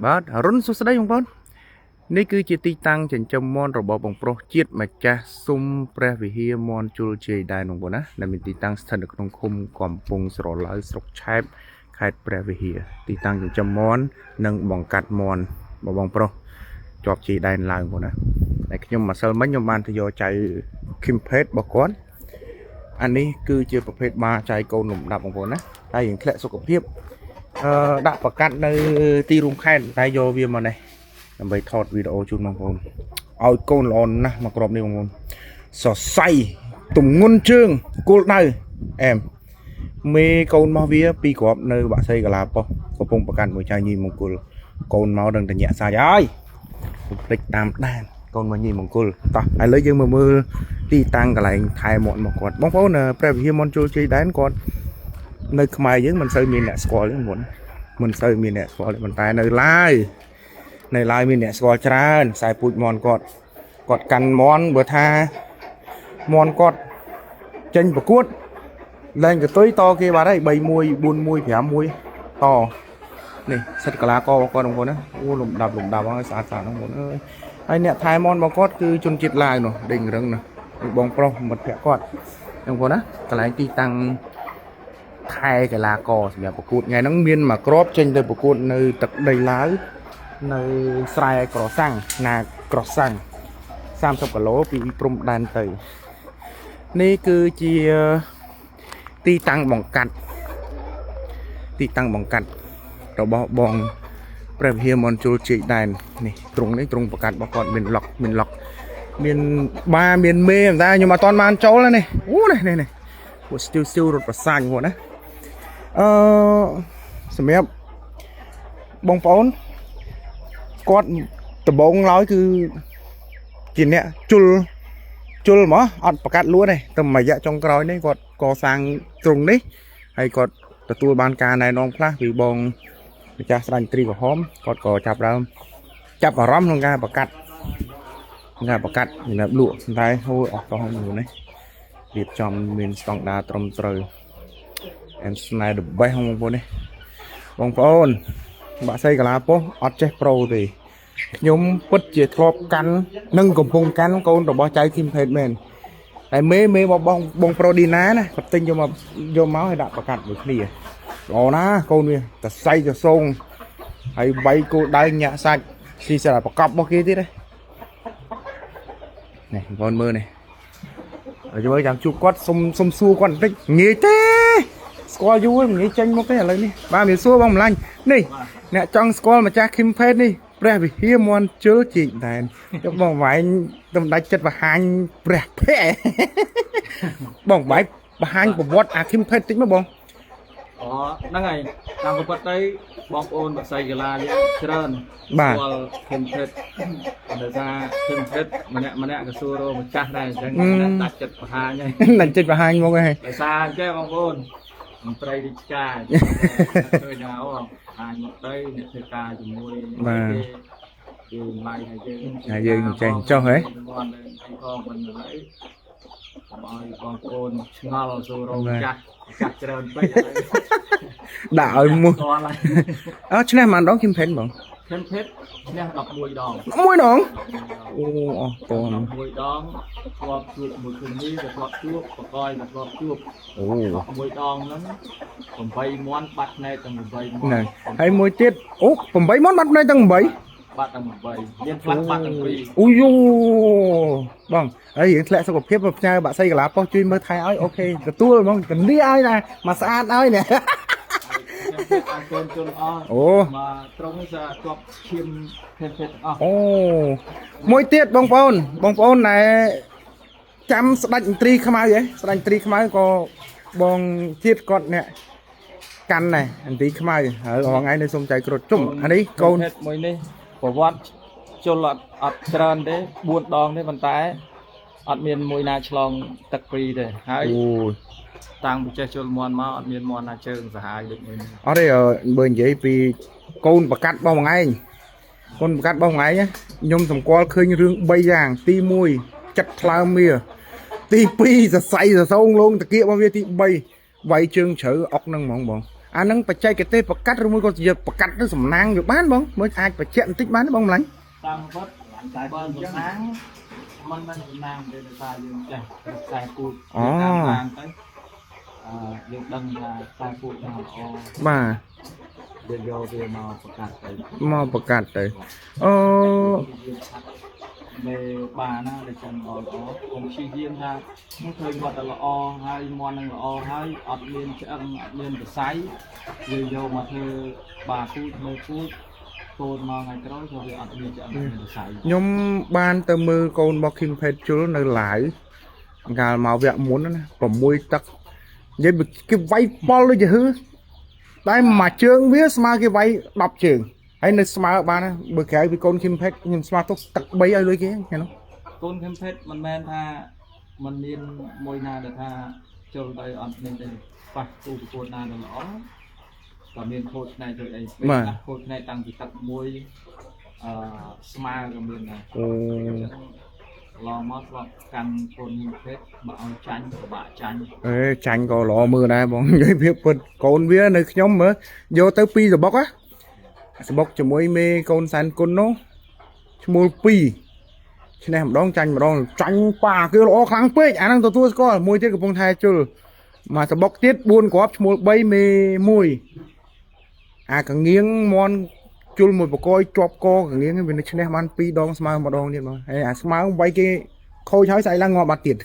បាទអរុណសួស្តីបងប្អូននេះគឺជាទីតាំងចិញ្ចឹមមាន់របស់បងប្រុសជាតិម្ចាស់ស៊ុំព្រះវិហារមាន់ជលជ័យដែរបងប្អូនណាដែលមានទីតាំងស្ថិតនៅក្នុងឃុំកំពង់ស្រឡៅស្រុកឆែបខេត្តព្រះវិហារទីតាំងចិញ្ចឹមមាន់និងបង្កាត់មាន់របស់បងប្រុសជាប់ជាយដែនឡើងបងប្អូនណាតែខ្ញុំម្សិលមិញខ្ញុំបានទៅយកចៅគឹមផេតរបស់គាត់អានេះគឺជាប្រភេទបាចៃកូនលំដាប់បងប្អូនណាតែយើងធ្លាក់សុខភាព ដាក់ប្រកាសនៅទីរួមខេត្តតែយកវាមកនេះដើម្បីថតវីដេអូជូនបងប្អូនឲ្យកូនល្អណាស់មកគ្រាប់នេះបងប្អូនសរសៃទំងន់ជើងគោលដៅអែមមេកូនរបស់វាពីរគ្រាប់នៅបាក់សីកាឡាប៉ុស្តិ៍កំពុងប្រកាន់មួយចៅញីមង្គលកូនមកដឹងតែញាក់សាច់ហើយកុំភ្លេចតាមដានកូនមកញីមង្គលតោះឥឡូវយើងមកមើលទីតាំងកន្លែងថែមាត់របស់គាត់បងប្អូនព្រះវិហារមនជលជ័យដែនគាត់នៅខ្មែរយើងមិនសូវមានអ្នកស្គាល់ទេបងប្អូន មិនសូវមានអ្នកស្គាល់ទេប៉ុន្តែនៅឡាវនៅឡាវមានអ្នកស្គាល់ច្រើនខ្សែពូជមន់គាត់គាត់កាន់មន់បើថាមន់គាត់ចេញប្រកួតលែងកតុយតគេបាត់ហើយ3 1 4 1 5 1តនេះសិតកលាកររបស់គាត់បងប្អូនណាអូលំដាប់លំដាប់ហើយស្អាតស្អាតបងប្អូនអើយហើយអ្នកថែមន់របស់គាត់គឺជនជាតិឡាវនោះដេញរឹងនោះបងប្រុសមិត្តភក្តិគាត់បងប្អូនណាកន្លែងទីតាំង ថែកីឡាករសម្រាប់ប្រកួតថ្ងៃហ្នឹងមានមួយគ្រាប់ចេញទៅប្រកួតនៅទឹកដីឡាវនៅស្រែក្រសាំងណាក្រសាំង30គីឡូពីព្រំដែនទៅនេះគឺជាទីតាំងបង្កាត់ទីតាំងបង្កាត់របស់បងព្រះវិហារមនជុលជ័យដែននេះត្រង់នេះត្រង់បង្កាត់របស់គាត់មានឡុកមានឡុកមានបាមានមេតែខ្ញុំអត់ទាន់បានចូលទេនេះអូនេះនេះនេះពួកស្ទីវស្ទីវរត់ប្រសាញហ្នឹងណា អឺសម្រាប់បងប្អូនគាត់ដំបងឡើយគឺជាអ្នកជុលជុលហ្មងអត់ប្រកាសលួនទេតែមួយរយៈចុងក្រោយនេះគាត់កសាងទ្រង់នេះហើយគាត់ទទួលបានការណែនាំខ្លះពីបងម្ចាស់ស្ដេចត្រីក្រហមគាត់ក៏ចាប់ដើមចាប់អារម្មណ៍ក្នុងការប្រកាសក្នុងការប្រកាសសម្រាប់លក់តែហូរអស់កោះមួយនេះរៀបចំមានស្តង់ដារត្រឹមត្រូវ អែមស្នេហ៍ the best បងប្អូននេះបងប្អូនបាក់សីកាឡាប៉ុស្អត់ចេះប្រូទេខ្ញុំពិតជាធ្លាប់កាន់និងកំពុងកាន់កូនរបស់ចៅគឹមផេតមែនតែមេមេរបស់បងបងប្រូឌីណាណាគាត់ទិញយកមកយកមកឲ្យដាក់ប្រកាសមួយគ្នាល្អណាស់កូនវាតសៃតសងហើយបីគោដៅញាក់សាច់ស៊ីសារប្រកបរបស់គេទៀតណានេះបងប្អូនមើលនេះហើយមើលចាំជួបគាត់សុំសុំសួរគាត់បន្តិចងាយទេ ស្គាល់យូរហើយមិនងាយចេញមុខទេឥឡូវនេះបាទមានសួរបងម្លាញ់នេះអ្នកចង់ស្គាល់ម្ចាស់ឃីមផេតនេះព្រះវិហារមន់ជលជីកដែនចុះបងវាយតំដាច់ចិត្តបង្ហាញព្រះភ័ក្ត្រ បងវាយបង្ហាញប្រវត្តិអាឃីមផេតតិចមកបង អូហ្នឹងហើយតាមប្រពន្ធទៅបងប្អូនបក្សីកាឡាយើងច្រើន បាទ ស្គាល់ខេមភេតដោយសារខេមភេតម្នាក់ម្នាក់ក៏សួររកម្ចាស់ដែរអញ្ចឹងដាច់ចិត្តបង្ហាញហើយ ដាច់ចិត្តបង្ហាញមកហើយ ដោយសារអញ្ចឹងបងប្អូនមន្ត្រីរាជការឃើញថាអូបង្ហាញមកទៅអ្នកធ្វើការជាមួយគេគេម្លាយថាយើង ថាយើងចេះចុះហ៎ អីផងមិនឡើយកុំឲ្យបងប្អូនឆ្ងល់សួររកម្ចាស់ម្ចាស់ច្រើនពេកឥឡូវ ដាក់ឲ្យមួយ ស្គាល់ហើយ អើឈ្នះប៉ុន្មានដងឃីមផេតបង ខេមភេតឈ្នះ11ដង មួយដងអូអស់តន 11ដងធ្លាប់ជួបមួយគុំនេះក៏ធ្លាប់ជួបបកយក៏ធ្លាប់ជួប អូ 11ដងហ្នឹង8មាន់បាត់ភ្នែកទាំង8មាន់ ហ្នឹងហើយមួយទៀតអូ8មាន់បាត់ភ្នែកទាំង8 បាត់ទាំង8មានខ្លះបាត់ទាំង2 អូយូបងហើយរឿងធ្លាក់សុខភាពមកផ្ញើបាក់សីកាឡាប៉ុស្តិ៍ជួយមើលថែឲ្យអូខេទទួលហ្មងធានាឲ្យណាមកស្អាតឲ្យនេះ អាកូនជន់អស់ អូ មកត្រង់នេះស្អាតជាប់ឈាមខេមភេតទាំងអស់ អូមួយទៀតបងប្អូនបងប្អូនណែចាំស្ដេចមន្ត្រីខ្មៅហ៎ស្ដេចមន្ត្រីខ្មៅក៏បងជាតិគាត់អ្នកកាន់ដែរមន្ត្រីខ្មៅហើយរងថ្ងៃនៅសុំចៃគ្រុតជុំអានេះកូន ខេមភេតមួយនេះប្រវត្តិជលអត់អត់ច្រើនទេ4ដងទេប៉ុន្តែអត់មានមួយណាឆ្លងទឹកពីរទេហើយ អូយ តាំងពីចេះជលមន់មកអត់មានមន់ណាជើងសាហាយដូចមួយនេះ អត់ទេបើនិយាយពីកូនប្រកាត់បងឯងកូនប្រកាត់បងឯងណាខ្ញុំសម្គាល់ឃើញរឿង3យ៉ាងទី1ចិត្តថ្លើមវាទី2សរសៃសរសងលងតាគៀករបស់វាទី3វាយជើងជ្រៅអុកហ្នឹងហ្មងបង អាហ្នឹងបច្ចេកទេសប្រកាត់ឬមួយក៏យកប្រកាត់ទៅសំណាងវាបានបងមើលអាចបញ្ជាក់បន្តិចបានទេបងម្លាញ់ តាមពិតបើសំណាងមិនមិនសំណាងទេដោយសារយើងចេះខ្សែពូជតាមតាមទៅអឺយើងដឹងថាខ្សែពូជណាល្អ បាទ យើងយកវាមកប្រកាសទៅ មកប្រកាត់ទៅអូ យើងឆាត់មេបាណាដែលចឹងល្អល្អកុំព្យាយាមថាខ្ញុំឃើញគាត់តែល្អហើយមន់នឹងល្អហើយអត់មានឆ្អឹងអត់មានសរសៃយើងយកមកធ្វើបាពូជមើលពូជកូនមកថ្ងៃក្រោយក៏វាអត់មានឆ្អឹងអត់មានសរសៃ ខ្ញុំបានទៅមើលកូនរបស់ Kim Pet ជុលនៅឡាវកាលមកវគ្គមុនណា6ទឹកនិយាយពីគេវាយប៉ុលដូចជាហឺតែមួយជើងវាស្មើគេវាយ10ជើងហើយនៅស្មើបានណាបើក្រៅពីកូន Kim Pet ខ្ញុំស្មើទុកទឹក3ឲ្យលុយគេហ្នឹងណា កូនខេមភេតមិនមែនថាมันមានមួយណាដែលថាជុលទៅអត់មានទេប៉ះគូប្រកួតណាដែលល្អក៏មានខូចផ្នែកជួយអីពេលខ្លះខូចផ្នែកតាំងពីទឹកមួយអឺស្មើក៏មានដែរ អូ ឡមកធ្លាប់កាន់កូនខេមភេតបើឲ្យចាញ់ពិបាកចាញ់ អេចាញ់ក៏ល្អមើលដែរបងនិយាយភាពពិតកូនវានៅខ្ញុំមើលយកទៅពីរសបុកណាសបុកជាមួយមេកូនសែនគុណនោះឈ្មោះ2ឈ្នះម្ដងចាញ់ម្ដងចាញ់ប៉ាគឺល្អខ្លាំងពេកអាហ្នឹងទទួលស្គាល់មួយទៀតកំពុងថែជុលមកសបុកទៀត4គ្រាប់ឈ្មោះ3មេ1អាកងៀងមន់ជុលមួយបកយជាប់កកងៀងវានៅឈ្នះបាន2ដងស្មើម្ដងទៀតបងហើយអាស្មើវាយគេខូចហើយស្អែកឡើងងាប់បាត់ទៀត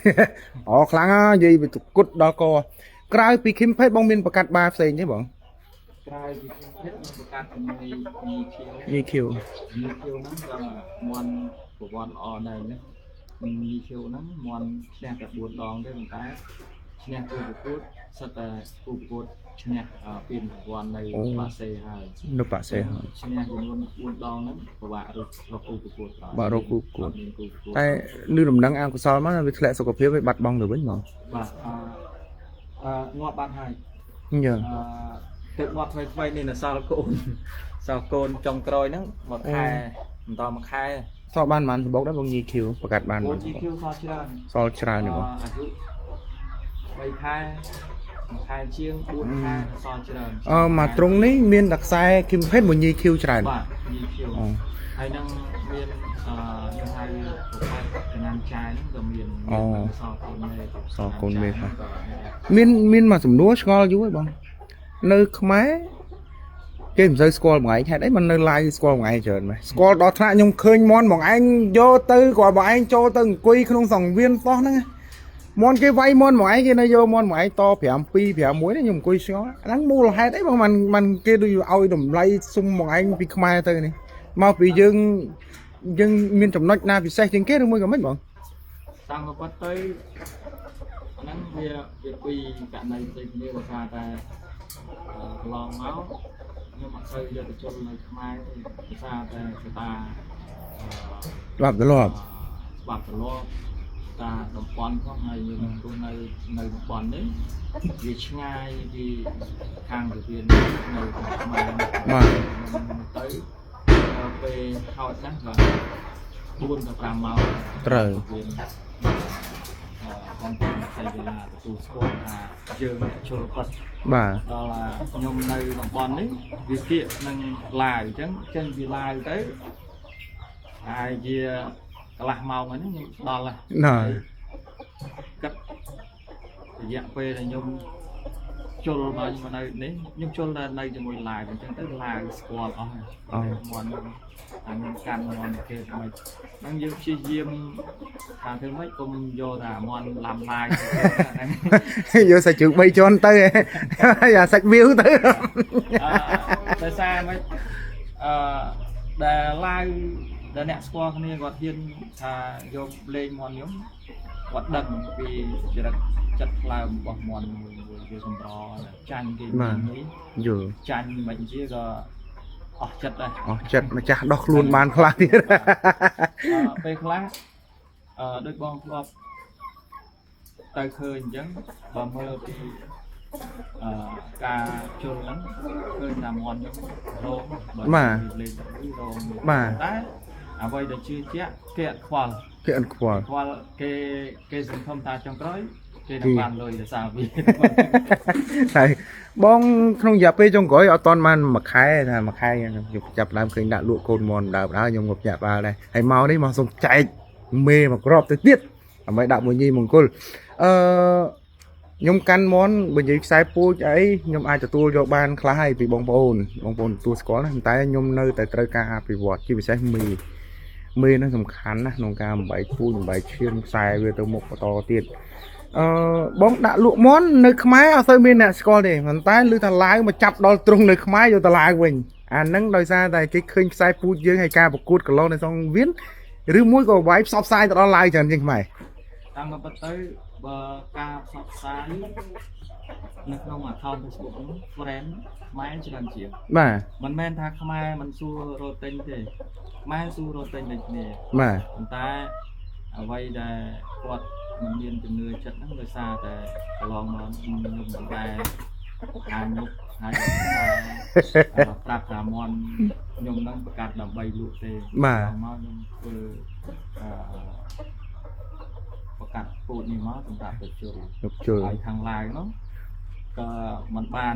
អូខ្លាំងណាស់និយាយពីគុតដល់កក្រៅពី Kim Pet បងមានប្រកាសបាផ្សេងទេបង ក្រៅពីខេមភេតនឹងប្រកាសជាមួយញីខៀវ ញីខៀវ ញីខៀវហ្នឹងក៏មន់ប្រវត្តិល្អដែរណាញីខៀវហ្នឹងមន់ឈ្នះតែ4ដងទេប៉ុន្តែឈ្នះគូប្រកួតសិតតែគូប្រកួតឈ្នះពានរង្វាន់នៅបាសេហើយ នៅបាសេហើយ ឈ្នះចំនួន4ដងហ្នឹងពិបាករករកគូប្រកួតក្រោយ បាក់រកគូប្រកួត អត់មានគូប្រកួត តែនៅដំណឹងអកុសលមកវាធ្លាក់សុខភាពវាបាត់បង់ទៅវិញហ្មង បាទអឺអឺងាប់បាត់ហើយ ញ៉ឹង អឺទឹកងាប់ថ្មីថ្មីនេះនៅសល់កូនសល់កូនចុងក្រោយហ្នឹងមួយខែបន្តមួយខែ សល់បានប៉ុន្មានសបុកដែរបងញីខៀវប្រកាសបាន កូន ប៉ុន្មាន GQ សល់ច្រើន សល់ច្រើនទេបង អាយុ3ខែមួយខែជាង4ខែសល់ច្រើន អឺមកត្រង់នេះមានតែខ្សែ Kim Pet មួយញីខៀវច្រើន បាទ GQ អូ ហើយនឹងមានអឺយើងហៅប្រភេទកណានចាយហ្នឹងក៏មានមានសល់កូនមេ សល់កូនមេខ្លះ ក៏ មានមានមួយសំណួរឆ្ងល់យូរហើយបងនៅខ្មែរគេមិនសូវស្គាល់បងឯងហេតុអីមិននៅ live ស្គាល់បងឯងច្រើនម៉េះស្គាល់ដល់ថ្នាក់ខ្ញុំឃើញមន់បងឯងយកទៅគាត់បងឯងចូលទៅអង្គុយក្នុងសង្វៀនតោះហ្នឹងមន់គេវាយមន់បងឯងគេនៅយកមន់បងឯងត5 2 5 1នេះខ្ញុំអង្គុយឆ្ងល់អាហ្នឹងមូលហេតុអីបងมันมันគេដូចឲ្យតម្លៃសុំបងឯងពីខ្មែរទៅនេះមកពីយើងយើងមានចំណុចណាពិសេសជាងគេឬមួយក៏មិនបង តាំងក៏ប៉ុតទៅអាហ្នឹងវាវាពីរករណីផ្សេងគ្នាបើថាតែអឺកន្លងមកខ្ញុំអត់សូវយកទៅជុលនៅខ្មែរទេភាសាតែកតា ច្បាប់ទម្លាប់ ច្បាប់ទម្លាប់តាតំបន់ផងហើយយើងទោះនៅនៅតំបន់នេះវាឆ្ងាយពីខាងពវៀននៅក្នុងខ្មែរ បាទ ទៅដល់ពេលហោចណាស់ក៏4ទៅ5ម៉ោង ត្រូវ វាអឺបងប្អូនផ្សេងវេលាទទួលស្គាល់ថាយើងអ្នកជលគាត់ បាទ ដល់អាខ្ញុំនៅតំបន់នេះវាគៀកនឹងឡាវអញ្ចឹងចេញពីឡាវទៅហើយជាកន្លះម៉ោងហ្នឹងខ្ញុំដល់ហើយ ណា គិតរយៈពេលដែលខ្ញុំជុលមកខ្ញុំនៅនេះខ្ញុំជុលតែនៅជាមួយឡាវអញ្ចឹងទៅឡាវស្គាល់អស់ហើយមន់អាខ្ញុំកាន់មន់គេមិនហ្នឹងយើងព្យាយាមថាធ្វើម៉េចកុំយកតែមន់ឡាំឡាវហ្នឹង យកសាច់ជើង3ជាន់ទៅ យ៉ាសាច់វាវទៅ អឺដោយសារមិនអឺដែលឡាវដែលអ្នកស្គាល់គ្នាគាត់ហ៊ានថាយកលេងមន់ខ្ញុំគាត់ដឹងពីចរិតចិត្តផ្លើមរបស់មន់មួយមួយវាសម្រចាញ់គេនេះ យល់ ចាញ់មិនជាក៏អស់ចិត្តដែរ អស់ចិត្តម្ចាស់ដោះខ្លួនបានខ្លះទៀត អឺពេលខ្លះអឺដូចបងធ្លាប់ទៅឃើញអញ្ចឹងបើមើលពីអឺការជុលហ្នឹងឃើញថាមន់ខ្ញុំរងបើលេងទៅរងតែអ្វីដែលជឿជាក់គេអត់ខ្វល់ គេអត់ខ្វល់ ខ្វល់គេគេសង្ឃឹមថាចុងក្រោយ គេនឹងបានលុយដោយសារវា តែបងក្នុងរយៈពេលចុងក្រោយអត់តន់បានមួយខែថាមួយខែខ្ញុំចាប់ដើមឃើញដាក់លក់កូនមន់ដើមដើមខ្ញុំងប់ញាក់បាលដែរហើយមកនេះមកសុំចែកមេមកក្របទៅទៀតដើម្បីដាក់មួយញីមង្គលអឺខ្ញុំកាន់មន់បើនិយាយខ្សែពូជអីខ្ញុំអាចទទួលយកបានខ្លះហើយពីបងប្អូនបងប្អូនទទួលស្គាល់ណាតែខ្ញុំនៅតែត្រូវការអភិវឌ្ឍជាពិសេសមេមេហ្នឹងសំខាន់ណាស់ក្នុងការបំបែកពូជបំបែកឈាមខ្សែវាទៅមុខបន្តទៀត អឺបងដាក់លក់មន់នៅខ្មែរអត់សូវមានអ្នកស្គាល់ទេប៉ុន្តែឮថាឡាវមកចាប់ដល់ទ្រុងនៅខ្មែរយកទៅឡាវវិញអាហ្នឹងដោយសារតែគេឃើញខ្សែពូជយើងហើយការប្រកួតកន្លងនៅសង្វៀនឬមួយក៏វាយផ្សព្វផ្សាយទៅដល់ឡាវច្រើនជាងខ្មែរ តាមក៏ពិតទៅបើការផ្សព្វផ្សាយនៅក្នុង account Facebook ហ្នឹង friend ខ្មែរច្រើនជាង បាទ មិនមែនថាខ្មែរមិនសួររកទិញទេខ្មែរសួររកទិញដូចគ្នា បាទ ប៉ុន្តែអ្វីដែលគាត់មិនមានជំនឿចិត្តហ្នឹងដោយសារតែកន្លងមកខ្ញុំមិនដែលអានុកហើយតែប្រាប់ថាមន់ខ្ញុំហ្នឹងប្រកាសដើម្បីលក់ទេ បាទ មកខ្ញុំធ្វើអឺប្រកាសពូជនេះមកសម្រាប់ទៅជល លោកជុល ហើយខាងឡាវនោះក៏มันបាន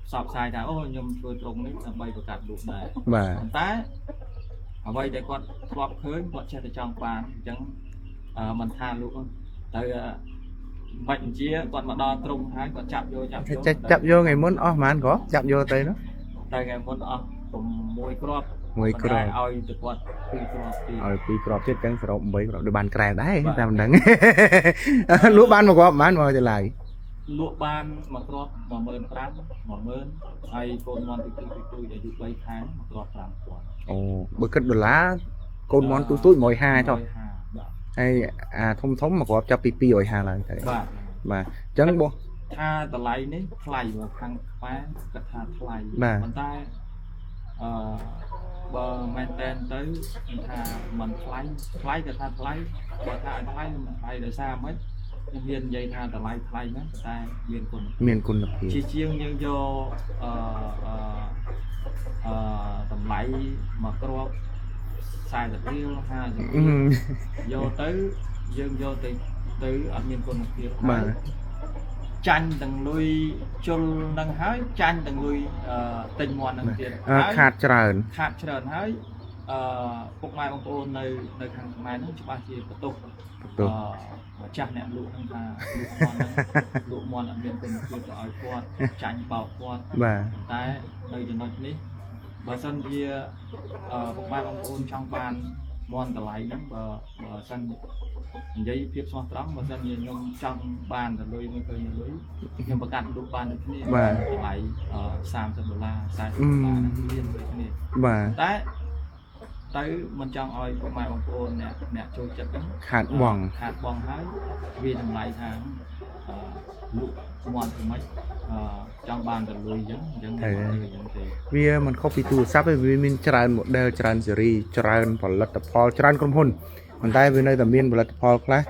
ផ្សព្វផ្សាយថាអូខ្ញុំធ្វើត្រង់នេះដើម្បីប្រកាសលក់ដែរ បាទ ប៉ុន្តែអ្វីដែលគាត់ធ្លាប់ឃើញគាត់ចេះតែចង់បានអញ្ចឹងអឺមិនថាលក់ទៅមិនបញ្ជាគាត់មកដល់ត្រង់ហើយគាត់ចាប់យកចាប់យក ចេះចាប់យកថ្ងៃមុនអស់ប៉ុន្មានគ្រាប់ចាប់យកទៅនោះ តែថ្ងៃមុនអស់6គ្រាប់ មួយគ្រាប់ ឲ្យទៅគាត់2គ្រាប់ទៀត ឲ្យពីរគ្រាប់ទៀតចឹងសរុប8គ្រាប់ដូចបានក្រែដែរតាមមិនដឹង លក់បានមួយគ្រាប់ប៉ុន្មានមកទៅឡាយ លក់បានមួយគ្រាប់15000 10000ហើយកូនមន់ទី2ទី2អាយុ3ខែមួយគ្រាប់5000 អូបើគិតដុល្លារកូនមន់ទូទូច150ចុះ 150បាទ ហើយអាធំធំមកគ្រាប់ចាប់ពី250ឡើងទៅ បាទ បាទអញ្ចឹងបង ថាតម្លៃនេះថ្លៃបើខាងខ្មែរគាត់ថាថ្លៃ បាទ ប៉ុន្តែអឺបើមែនតែនទៅខ្ញុំថាមិនថ្លៃថ្លៃក៏ថាថ្លៃបើថាឲ្យថ្លៃមិនថ្លៃដោយសារម៉េចខ្ញុំហ៊ាននិយាយថាតម្លៃថ្លៃមែនប៉ុន្តែមានគុណ មានគុណភាព ជាជាងយើងយកអឺអឺអឺតម្លៃមួយគ្រាប់40រៀល50រៀ អឺ លយកទៅយើងយកទៅទៅអត់មានគុណភាព បាទ ហើយចាញ់ទាំងលុយជុលនឹងហើយចាញ់ទាំងលុយអឺទិញមន់នឹងទៀត អឺ ហើយ ខាតច្រើន ខាតច្រើនហើយអឺពុកម៉ែបងប្អូននៅនៅខាងខ្មែរហ្នឹងច្បាស់ជាបន្ទោស បន្ទោស អឺម្ចាស់អ្នកលក់ហ្នឹងថាលក់មន់ហ្នឹងលក់មន់អត់មានគុណភាពទៅឲ្យគាត់ចាញ់បោកគាត់ បាទ តែនៅចំណុចនេះបើសិនជាអឺពុកម៉ែបងប្អូនចង់បានមន់តម្លៃហ្នឹងបើបើសិននិយាយភាពស្មោះត្រង់បើសិនជាខ្ញុំចង់បានតែលុយមួយឃើញលុយខ្ញុំប្រកាសលក់បានដូចគ្នាតម្លៃអឺ30ដុល្លារ40ដុល្លារហ្នឹងមានដូចគ្នា បាទ តែទៅមិនចង់ឲ្យពុកម៉ែបងប្អូនអ្នកអ្នកចូលចិត្តហ្នឹង ខាតបង ខាតបងហើយវាតម្លៃថាអឺលក់មន់ធ្វើម៉េចអឺចង់បានតែលុយអញ្ចឹងអញ្ចឹងមិនអត់ទេអញ្ចឹងទេ វាមិនខុសពីទូរស័ព្ទទេវាមានច្រើន model ច្រើនស៊េរីច្រើនផលិតផលច្រើនក្រុមហ៊ុនប៉ុន្តែវានៅតែមានផលិតផលខ្លះ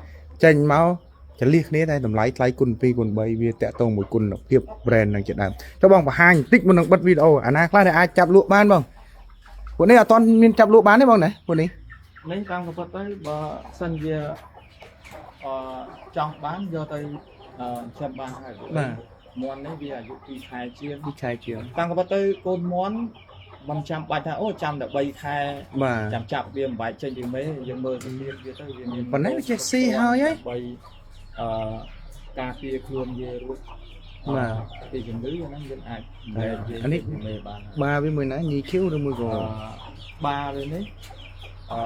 ចេញមកចលៀសគ្នាតែតម្លៃថ្លៃគុណ2គុណ3វាតាក់ទងមួយគុណភាព brand នឹងជាដើមចុះបងបង្ហាញបន្តិចមុននឹងបិទវីដេអូអាណាខ្លះដែលអាចចាប់លក់បានបងពួកនេះអត់ទាន់មានចាប់លក់បានទេបងណាពួកនេះ នេះតាមក៏ពិតទៅបើសិនជាអឺចង់បានយកទៅអឺចាប់បានហើយមន់នេះវាអាយុ2ខែជាង វិឆ័យជាង តាមក៏ពិតទៅកូនមន់មិនចាំបាច់ថាអូចាំតែ3ខែ បាទ ចាំចាប់វាមិនបាច់ចេញពីមេយើងមើលទៅវាវាទៅវាមាន ប៉ុណ្ណេះវាចេះស៊ីហើយហី ដើម្បីអឺការពារខ្លួនវារួច បាទ ពីជំងឺអាហ្នឹងយើងអាចមែន អានេះ មេបានហើយ បាវាមួយណាញីខៀវឬមួយក៏ អឺបាលើនេះអឺ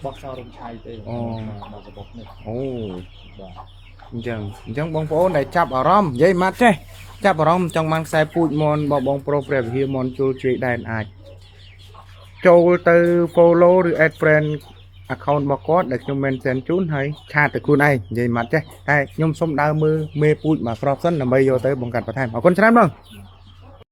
បោះចោលរំឆៃទេ អូ មករបស់នេះ អូ បាទ អញ្ចឹងអញ្ចឹងបងប្អូនដែលចាប់អារម្មណ៍និយាយម៉ាត់ចេះចាប់អារម្មណ៍ចង់បានខ្សែពូជមនបងបងប្រុសព្រះវិហារមនជុលជួយដែនអាចចូលទៅ follow ឬ add friend account របស់គាត់ដែលខ្ញុំ mention ជូនហើយឆាតទៅខ្លួនឯងនិយាយម៉ាត់ចេះតែខ្ញុំសុំដើរមើលមេពូជមកក្របសិនដើម្បីយកទៅបង្កាត់បន្ថែមអរគុណច្រើនបង